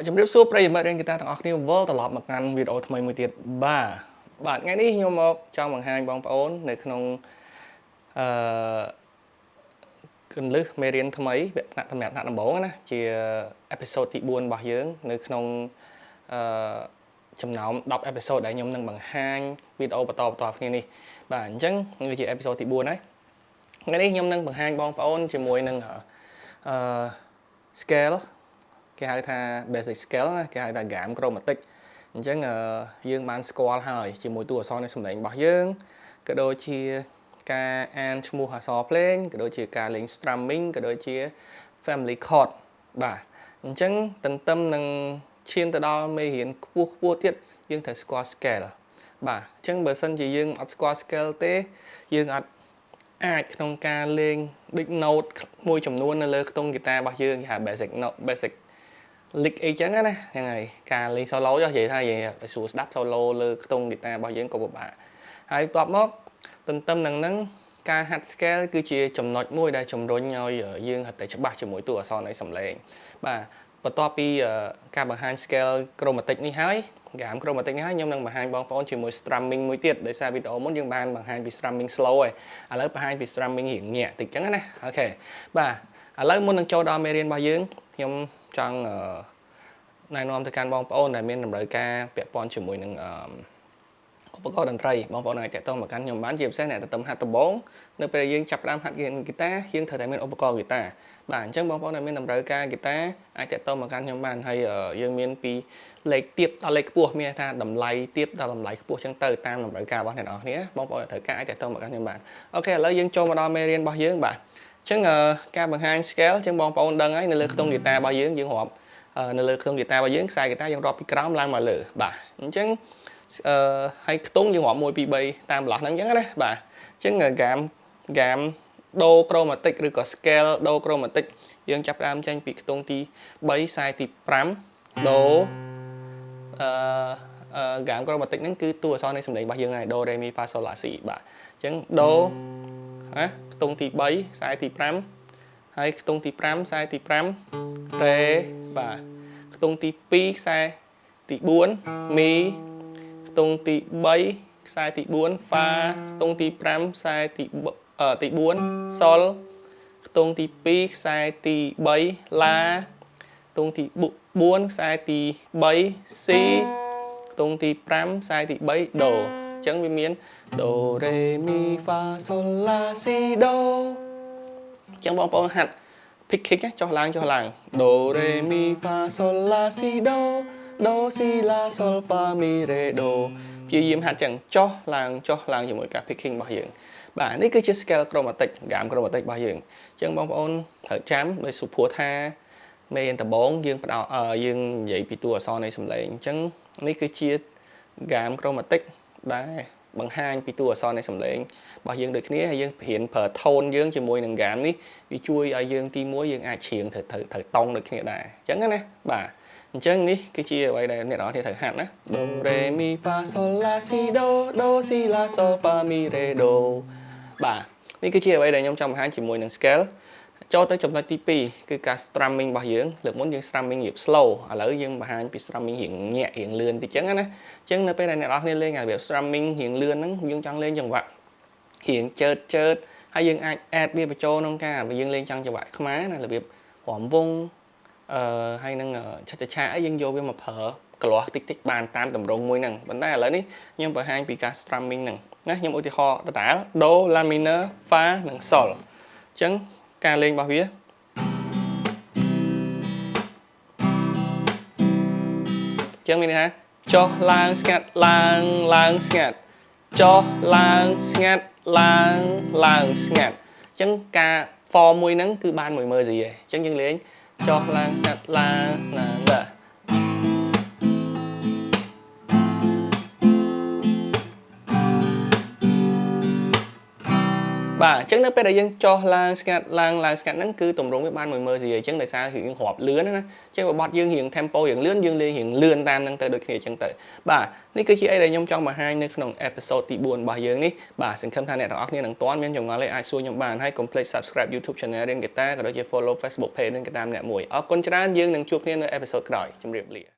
ជំរាបសួរប្រិយមិត្តរៀនហ្គីតាទាំងអស់គ្នាវិលត្រឡប់មកកាន់វីដេអូថ្មីមួយទៀតបាទបាទថ្ងៃនេះខ្ញុំមកចង់បង្ហាញបងប្អូននៅក្នុងអឺគន្លឹះមេរៀនថ្មីវគ្គថ្នាក់សម្រាប់ថ្នាក់ដំបូងណាជា episode ទី4របស់យើងនៅក្នុងអឺចំណោម10 episode ដែលខ្ញុំនឹងបង្ហាញវីដេអូបន្តបន្តគ្នានេះបាទអញ្ចឹងនេះជា episode ទី4ហើយថ្ងៃនេះខ្ញុំនឹងបង្ហាញបងប្អូនជាមួយនឹងអឺ scale គេហៅថា basic scale ណាគេហៅថា gamme chromatique អញ្ចឹងយើងបានស្គាល់ហើយជាមួយតួអក្សរនៃសម្លេងរបស់យើងក៏ដូចជាការអានឈ្មោះអក្សរភ្លេងក៏ដូចជាការលេង strumming ក៏ដូចជា family chord បាទអញ្ចឹងទន្ទឹមនឹងឈានទៅដល់មេរៀនខ្ពស់ខ្ពស់ទៀតយើងត្រូវស្គាល់ scale បាទអញ្ចឹងបើសិនជាយើងអត់ស្គាល់ scale ទេយើងអត់អាចក្នុងការលេងដូច note មួយចំនួននៅលើខ្ទង់ហ្គីតារបស់យើងគេហៅ basic note, basic lick អីចឹងណាហ្នឹងហើយការលេង solo ចុះនិយាយថានិយាយឲ្យស្រួលស្ដាប់ solo លើខ្ទង់ហ្គីតារបស់យើងក៏ពិបាកហើយបន្ទាប់មកទន្ទឹមនឹងហ្នឹងការហាត់ scale គឺជាចំណុចមួយដែលជំរុញឲ្យយើងហាត់តែច្បាស់ជាមួយតួអក្សរនៃសំឡេងបាទបន្ទាប់ពីការបង្ហាញ scale chromatic នេះហើយ gamme chromatic នេះហើយខ្ញុំនឹងបង្ហាញបងប្អូនជាមួយ strumming មួយទៀតដោយសារវីដេអូមុនយើងបានបង្ហាញពី strumming slow ហើយឥឡូវបង្ហាញពី strumming រៀងញាក់តិចចឹងណាOK បាទឥឡូវមុននឹងចូលដល់មេរៀនរបស់យើងខ្ញុំចង់ណែនាំទៅកាន់បងប្អូនដែលមានតម្រូវការពាក់ព័ន្ធជាមួយនឹងអឺឧបករណ៍តន្ត្រីបងប្អូនអាចទាក់ទងមកកាន់ខ្ញុំបានជាពិសេសអ្នកទៅហាត់ដំបូងនៅពេលយើងចាប់ផ្ដើមហាត់ហ្គីតាយើងត្រូវតែមានឧបករណ៍ហ្គីតាបាទអញ្ចឹងបងប្អូនដែលមានតម្រូវការហ្គីតាអាចទាក់ទងមកកាន់ខ្ញុំបានហើយយើងមានពីលេខទាបដល់លេខខ្ពស់មានថាតម្លៃទាបដល់តម្លៃខ្ពស់អញ្ចឹងទៅតាមតម្រូវការរបស់អ្នកនរគ្នាបងប្អូនត្រូវការអាចទាក់ទងមកកាន់ខ្ញុំបាន OK ឥឡូវយើងចូលមកដល់មេរៀនរបស់យើងបាទអញ្ចឹងការបង្ហាញ scale អញ្ចឹងបងប្អូនដឹងហើយនៅលើខ្ទង់ហ្គីតារបស់យើងយើងរាប់នៅលើខ្ទង់ហ្គីតារបស់យើងខ្សែហ្គីតាយើងរាប់ពីក្រោមឡើងមកលើបាទអញ្ចឹងអឺហើយខ្ទង់យើងរាប់1 2 3តាមបន្លោះហ្នឹងអញ្ចឹងណាបាទអញ្ចឹង gamme ដូ chromatique ឬក៏ scale ដូ chromatique យើងចាប់ផ្ដើមចេញពីខ្ទង់ទី3ខ្សែទី5ដូអឺអឺ gamme chromatique ហ្នឹងគឺតួអក្សរនៃសម្លេងរបស់យើងហើយដូរ៉េមីហ្វាសូឡាស៊ីបាទអញ្ចឹងដូណាខ្ទង់ទី3ខ្សែទី5ហើយខ្ទង់ទី5ខ្សែទី5រ៉េបាទខ្ទង់ទី2ខ្សែទី4មីខ្ទង់ទី3ខ្សែទី4ហ្វាខ្ទង់ទី5ខ្សែទី4សុលខ្ទង់ទី2ខ្សែទី3ឡាខ្ទង់ទី4ខ្សែទី3ស៊ីខ្ទង់ទី5ខ្សែទី3ដូអញ្ចឹងវាមានដូរ៉េមីហ្វាសូឡាស៊ីដូអញ្ចឹងបងប្អូនហាត់ picking ចុះឡើងចុះឡើងដូរ៉េមីហ្វាសូឡាស៊ីដូដូស៊ីឡាសូលហ្វាមីរ៉េដូព្យាយាមហាត់ចឹងចុះឡើងចុះឡើងជាមួយការ picking របស់យើងបាទនេះគឺជា scale chromatic, gamme chromatic របស់យើងអញ្ចឹងបងប្អូនត្រូវចាំដោយសុព្រោះថាមេរៀនដំបូងយើងផ្ដោយើងនិយាយពីតួអក្សរនៃសម្លេងអញ្ចឹងនេះគឺជា gamme chromatic ដែលបង្ហាញពីតួអក្សរនៃសម្លេងរបស់យើងដូចគ្នាហើយយើងរៀនប្រើ tone យើងជាមួយនឹង gamme នេះវាជួយឲ្យយើងទី1យើងអាចច្រៀងត្រូវត្រូវត្រូវតង់ដូចគ្នាដែរអញ្ចឹងណាបាទអញ្ចឹងនេះគឺជាអ្វីដែលអ្នកនរគ្នាត្រូវហាត់ណាដូរ៉េមីហ្វាសូឡាស៊ីដូដូស៊ីឡាសូហ្វាមីរ៉េដូបាទនេះគឺជាអ្វីដែលខ្ញុំចង់បង្ហាញជាមួយនឹង scale ចូលទៅចំណុចទី2គឺការ strumming របស់យើងលើកមុនយើង strumming រៀប slow ឥឡូវយើងបង្ហាញពី strumming រៀងញាក់រៀងលឿនតិចចឹងណាអញ្ចឹងនៅពេលដែលអ្នកនរគ្នាលេងរបៀប strumming រៀងលឿនហ្នឹងយើងចង់លេងចង្វាក់រៀងចើតចើតហើយយើងអាច add វាបញ្ចូលក្នុងការបើយើងលេងចង់ចង្វាក់ខ្មែរណារបៀបរំវងអឺហើយនឹងឆាឆាអីយើងយកវាមកប្រើក្លាស់តិចតិចបានតាមតម្រងមួយហ្នឹងប៉ុន្តែឥឡូវនេះខ្ញុំបង្ហាញពីការ strumming ហ្នឹងណាខ្ញុំឧទាហរណ៍ដដែល do, la mineur, fa និង sol អញ្ចឹងការលេងរបស់វាចឹងមានន័យថាចុះឡើងស្ងាត់ឡើងឡើងស្ងាត់ចុះឡើងស្ងាត់ឡើងឡើងស្ងាត់អញ្ចឹងការ form មួយហ្នឹងគឺបាន10000ស៊ីឯងអញ្ចឹងយើងលេងចុះឡើងស្ងាត់ឡើងឡើងបាទ បាទអញ្ចឹងនៅពេលដែលយើងចុះឡើងស្ងាត់ឡើងឡើងស្ងាត់ហ្នឹងគឺទម្រង់វាបាន10000រៀលអញ្ចឹងដោយសាររៀងរាប់លឿនណាអញ្ចឹងបទយើងរៀង tempo រៀងលឿនយើងលេងរៀងលឿនតាមហ្នឹងទៅដូចគ្នាអញ្ចឹងទៅបាទនេះគឺជាអីដែលខ្ញុំចង់បង្ហាញនៅក្នុង episode ទី4របស់យើងនេះបាទសង្ឃឹមថាអ្នកទាំងអស់គ្នានឹងទាន់មានចម្ងល់អីអាចសួរខ្ញុំបានហើយកុំភ្លេច subscribe YouTube channel រៀនហ្គីតាក៏ដូចជា follow Facebook page រៀនហ្គីតាម្នាក់មួយអរគុណច្រើនយើងនឹងជួបគ្នានៅ episode ក្រោយជម្រាបលា។